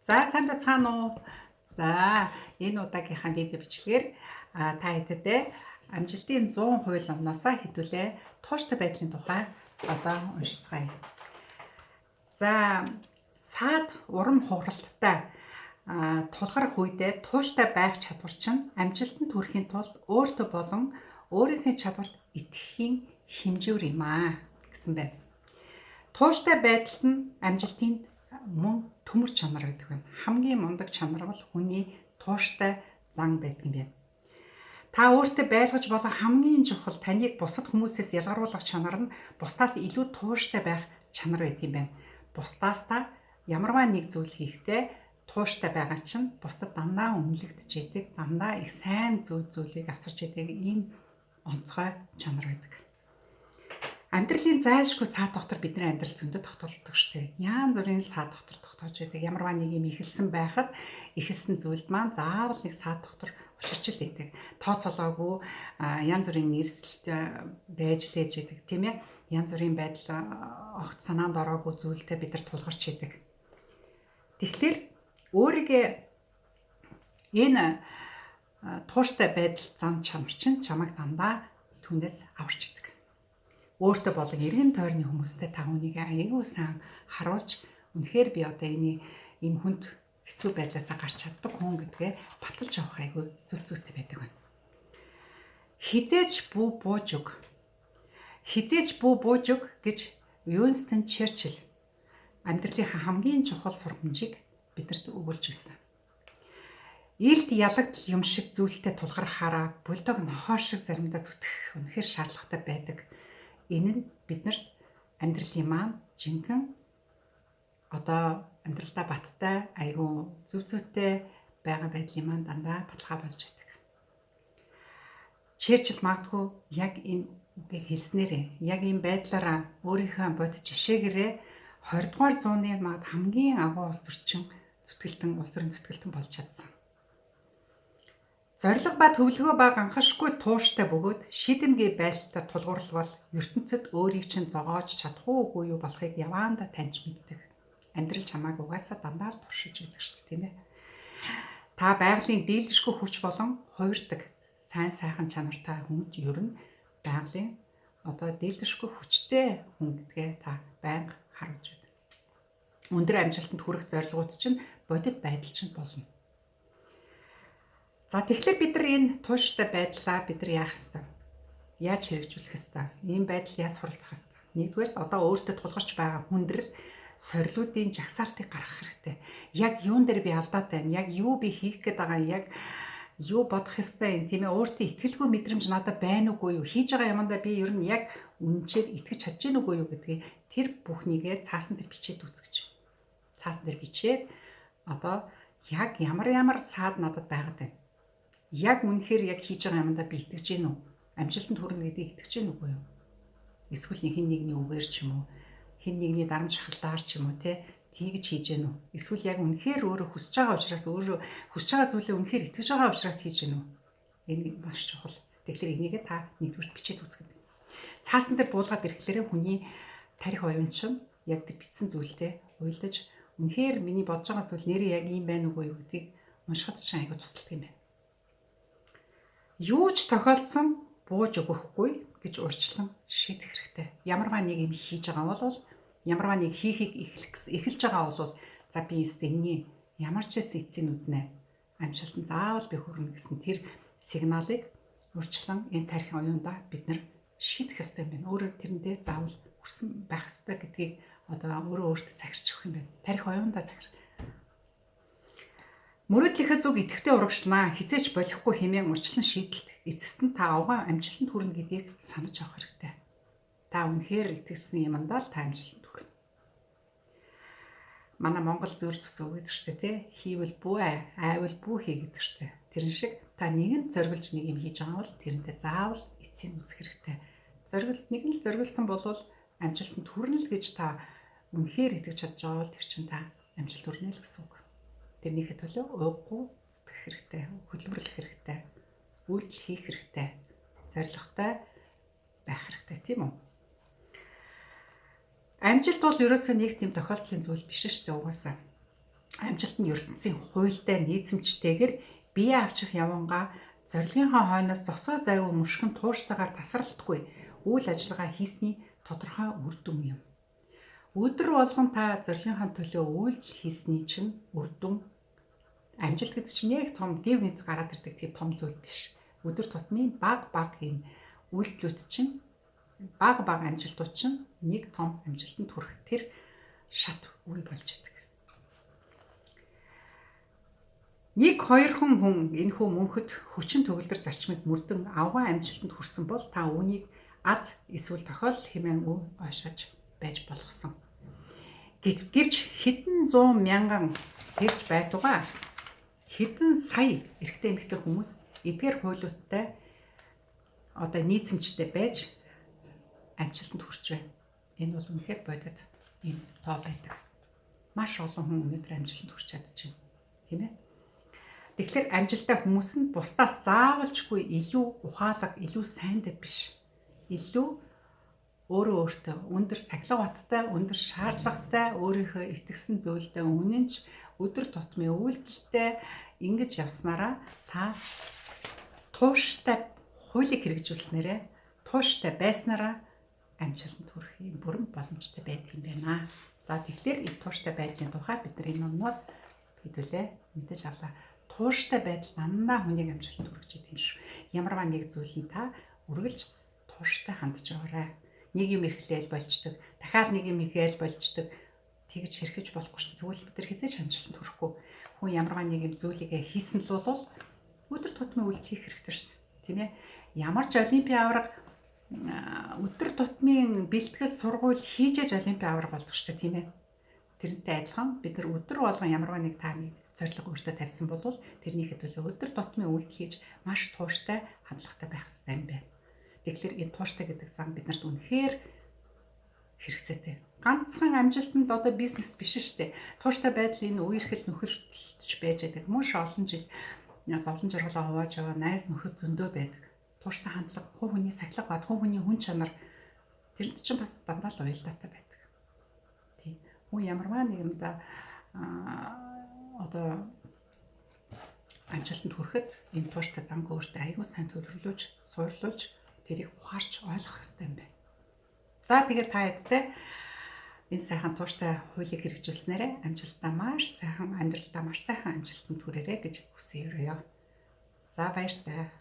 За, сайн байцгаана уу? За, энэ удаагийнхаа видео бичлэгээр та хэдэдээ амжилтын 100 хууль номноосоо хэдүүлээ тууштай байдлын тухай одоо уншицгаая. За, саад урам хугаралттай тулгарх үедээ тууштай байх чадвар чинь амжилтанд хүрэхийн тулд өөртөө болон өөрийнхөө чадварт итгэхийн хэмжүүр юм аа гэсэн байна. Тууштай байдалд нь амжилтын мөн төмөр чанар гэдэг байна. Хамгийн мундаг чанар бол хүний тууштай зан байдаг юм байна. Та өөртөө байлгаж болох хамгийн чухал, таныг бусад хүмүүсээс ялгаруулах чанар нь бусдаас илүү тууштай байх чанар байдаг юм байна. Бусдаас та ямарваа нэг зүйл хийхдээ тууштай байгаа чинь бусдад дандаа үнэлэгдэж идэг, дандаа их сайн зүйлийг авчирч идэг ийм онцгой чанар байдаг. Амьдралын зайлшгүй саад дотор бидний амьдрал зөндөө тогтолдог штеп. Яан бүрийн л саад дотор тогтоож байдаг. Ямарваа нэг юм эхэлсэн байхад эхэлсэн зүйлд маань заавал нэг саад дотор учирч л байдаг. Тооцоолоогүй янз бүрийн эрсдэлт байж л ээж байдаг, тийм ээ. Янз бүрийн байдал, огт санаанд ороогүй зүйлтэй бид нар тулгарч идэг. Тэгэхээр өөрийгөө энэ тууштай байдал, зан чанар чинь чамайг дандаа түүнээс аварч идэг. Өөртөө болон эргэн тойрны хүмүүстэй та үүнийг аягүй сайн харуулж, үнэхээр би одоо энэ ийм хүнд хэцүү байдлаасаа гарч чаддаг хүн гэдгээ баталж авах аягүй зөв зүйтэй байдаг байна. Хэзээ ч бүү бууж өг. Хэзээ ч бүү бууж өг гэж Уинстон Черчилль амьдралынхаа хамгийн чухал сургамжийг бидэрт өгүүлж ирсэн. Илт ялагдал юм шиг зүйлтэй тулгархаараа бульдог нохой шиг заримдаа зүтгэх үнэхээр шаардлагатай байдаг. Энэ нь биднэрт амьдралын маань жинхэнэ одоо амьдралдаа баттай, айгүй зөв зүйтэй байгаа байдлын маань дандаа баталгаа болж байдаг. Черчилль магадгүй яг энэ үгийг хэлснээрээ, яг ийм байдлаараа өөрийнхөө бодит жишээгээрээ 20 дугаар зууны магад хамгийн агуу улс төрчин зүтгэлтэн, улс төрийн зүтгэлтэн болж чадсан. Зорилго ба төвлөгөө ба ганхашгүй тууштай бөгөөд шийдэмгий байдалтай тулгуурлавал ертөнцид өөрийг чинь зогоож чадах уугүй юу болохыг яваандаа таньж мэддэг. Амьдрал чамааг угаасаа дандаа л туршиж байдаг шүү дээ, тийм ээ. Та байгалийн дийлдэшгүй хүч болон хувирдаг сайн сайхан чанартай хүн, ер нь байгалийн одоо дийлдэшгүй хүчтэй хүн гэдгээ та байнга харуулж байдаг. Өндөр амжилтанд хүрэх зорилгууд чинь бодит байдал чинь болно. За, тэгэхээр бид нар энэ тууштай байдлаа бид нар яах ёстой? Яаж хэрэгжүүлэх ёстой? Ийм байдал яаж суралцах ёстой? Нэгдүгээр, одоо өөртөө тулгарч байгаа хүндрэл сорилуудын жагсаалтыг гаргах хэрэгтэй. Яг юун дээр би алдаатай байна? Яг юу би хийх гээд байгаа? Яг юу бодох ёстой юм, тийм ээ? Өөртөө итгэлгүй мэдрэмж надад байна уугүй юу? Хийж байгаа юмдаа би ер нь яг үнэнчээр итгэж чадж гин үгүй юу гэдгийг тэр бүхнийгээ цаасан дээр бичээд үзэж. Цаасан дээр бичээд одоо яг ямар ямар саад надад байгаад байна? Яг үнэхээр яг хийж байгаа юмдаа би итгэж гин үү? Амжилтанд хүрнэ гэдгийг итгэж гин үгүй юу? Эсвэл хэн нэгний үгээр ч юм уу, хэн нэгний дарамт шахалтаар ч юм уу, те, тэгж хийж гин үү? Эсвэл яг үнэхээр өөрөө хүсэж байгаа учраас, өөрөө хүсэж байгаа зүйлээ үнэхээр итгэж байгаа учраас хийж гин үү? Энэ маш чухал. Тэгэхээр энийгээ та нэгдүгээр бичээд үздэг. Цаасан дээр буулгаад ирэхлээрээ хүний тархи оюун чинь яг тэр бичсэн зүйлтэй уялдаж, үнэхээр миний бодож байгаа зүйл нэрээ яг ийм байна уугүй юу гэдгийг уншихад чинь айгүй тусалдаг юм байна. Юу ч тохиолдсон бууж өгөхгүй гэж урьдчилан шийдэх хэрэгтэй. Ямарваа нэг юм хийж байгаа бол, ямарваа нэг хийхийг эхэлж байгаа бол, за, би энэний ямар ч байсан эцсийг үзнэ. Амжилтанд заавал би хүрнэ гэсэн тэр сигналыг урьдчилан энэ тархин оюундаа бид нар шийдэх ёстой юм байна. Өөрөө тэрэндээ заавал хүрсэн байх ёстой гэдгийг одоо өөрөө өөртөө захирч өгөх юм байна. Тархи оюундаа захир. Мөрөөдлийнхээ зүг идэвхтэй урагшлаа. Хэзээ ч болихгүй хэмээн урьдчилан шийдэлт эцэст нь та овгон амжилтанд хүрнэ гэдгийг санаж авах хэрэгтэй. Та үнэхээр итгэсэн юмдаа л та амжилтанд хүрнэ. Манай Монгол зүйр зүс үг гэдэг чинь, тий, хийвэл бүү айвал бүү хий гэдэг чинь. Тэрэн шиг та нэгэн зориглож нэг юм хийж байгаа бол тэрнтэй заавал эцсийг үзэх хэрэгтэй. Зориглолт нэг нь л зориглосон бол амжилтанд хүрнэ л гэж та үнэхээр итгэж чадж байгаа бол тэр чинь та амжилт хүрнэ л гэсэн үг. Тэрнийхээ төлөө ууггүй зүтгэх хэрэгтэй, хөдөлмөрлөх хэрэгтэй, үйлдэл хийх хэрэгтэй, зорилготой байх хэрэгтэй, тийм үү? Амжилт бол ерөөсөө нэг тийм тохиолдлын зүйл биш шүү дээ угаасаа. Амжилт нь ертөнцийн хуультай нийцэмжтэйгээр бие авчих явангаа зорилгынхоо хойноос зогсоо зайгүй мөшгөн тууштайгаар тасралтгүй үйл ажиллагаа хийсний тодорхой үр дүн юм. Өдөр болгон та зорилгынхаа төлөө үйлдэл хийсний чинь үр дүн. Амжилт гэдэг чинь яг том гів гинт гараад ирдэг тийм том зүйл биш. Өдөр тутмын баг баг юм үйлдэлүүд чинь, баг баг амжилтууд чинь нэг том амжилтанд хүрэх тэр шат үе болж идэг. Нэг хоёрхан хүн энэхүү мөнхөд хүчин төгөлдөр зарчмыг мөрдөн авгай амжилтанд хүрсэн бол та үүнийг аз эсвэл тохиолдол хэмээн ойшоож байж болгосон. Гэвч хэдэн зуун мянган тэрч байтугай хэдэн сая эрэгтэй эмэгтэй хүмүүс эдгээр хуулиудтай одоо нийцэмжтэй байж амжилтанд хүрч байна. Энэ бол үнэхээр бодит ийм тоо байдаг. Маш олон хүн өнөөдөр амжилтанд хүрч чадчихэв. Тийм ээ? Тэгэхээр амжилттай хүмүүс нь бусдаас заавалчгүй илүү ухаалаг, илүү сайнтай биш. Илүү өөрөө өөртөө өндөр сахилга баттай, өндөр шаардлагатай, өөрийнхөө итгэсэн зүйлдээ үнэнч, өдөр тутмын үйлдэлтэй ингэж явснараа та тууштай хуулийг хэрэгжүүлснээрээ, тууштай байснараа амжилтанд хүрэх юм бүрэн боломжтой байдаг юм байна. За, тэгэхээр энэ тууштай байдлын тухай бид нар энэ номноос хэдүүлээ мэдэж авлаа. Тууштай байдал дандаа хүнийг амжилтанд хүргэж идэв юм шүү. Ямарваа нэг зүйл нь та үргэлж тууштай хандж яваарай. Нэг юм эрхлээл болчдөг, дахиад нэг юм ихээл болчдөг. Тэгж хэрхэж болохгүй шүү. Тэгвэл бид нар хэзээ ч амжилтанд хүрэхгүй. Хүн ямарваа нэг юм зүйлийг хийсэн л бол өдөр тутмын үйлдэл хийх хэрэгтэй шүү дээ. Тийм ээ? Ямар ч олимпийн аварга өдөр тутмын бэлтгэл сургууль хийж ээж олимпийн аварга болдог шүү дээ, тийм ээ? Тэрнтэй адилхан бид нар өдөр болгон ямарваа нэг та нэг зорилго өөртөө тавьсан бол тэрнийхээ төлөө өдөр тутмын үйлдэл хийж маш тууштай хандлагатай байх хэрэгтэй юм байна. Тэгэхээр энэ тууштай гэдэг зам биднэрт үнэхээр хэрэгцээтэй. Ганцхан амжилтанд одоо бизнес биш шүү дээ. Тууштай байдал энэ үерхэл нөхөрлөж байж байдаг. Маш олон жил зовлон жаргалаа хувааж яваа найз нөхөд зөндөө байдаг. Тууштай хандлага, хувь хүний сахилга бат, хувь хүний хүн чанар тэрэнд чинь бас дандаа л уялдаатай байдаг. Тийм. Хүн ямарваа нэг юмдаа одоо амжилтанд хүрэхэд энэ тууштай замг өөртөө аягүй сайн төлөвлөж, суурлуулж, тэрийг ухаарч ойлгох хэрэгтэй юм байна. За, тэгээд та хэдтэй энэ сайхан тууштай хуулийг хэрэгжүүлснээрээ амжилтаа маш сайхан, амьдралдаа маш сайхан амжилтанд хүрээрэй гэж хүсэн өрөөё. За, баяртай.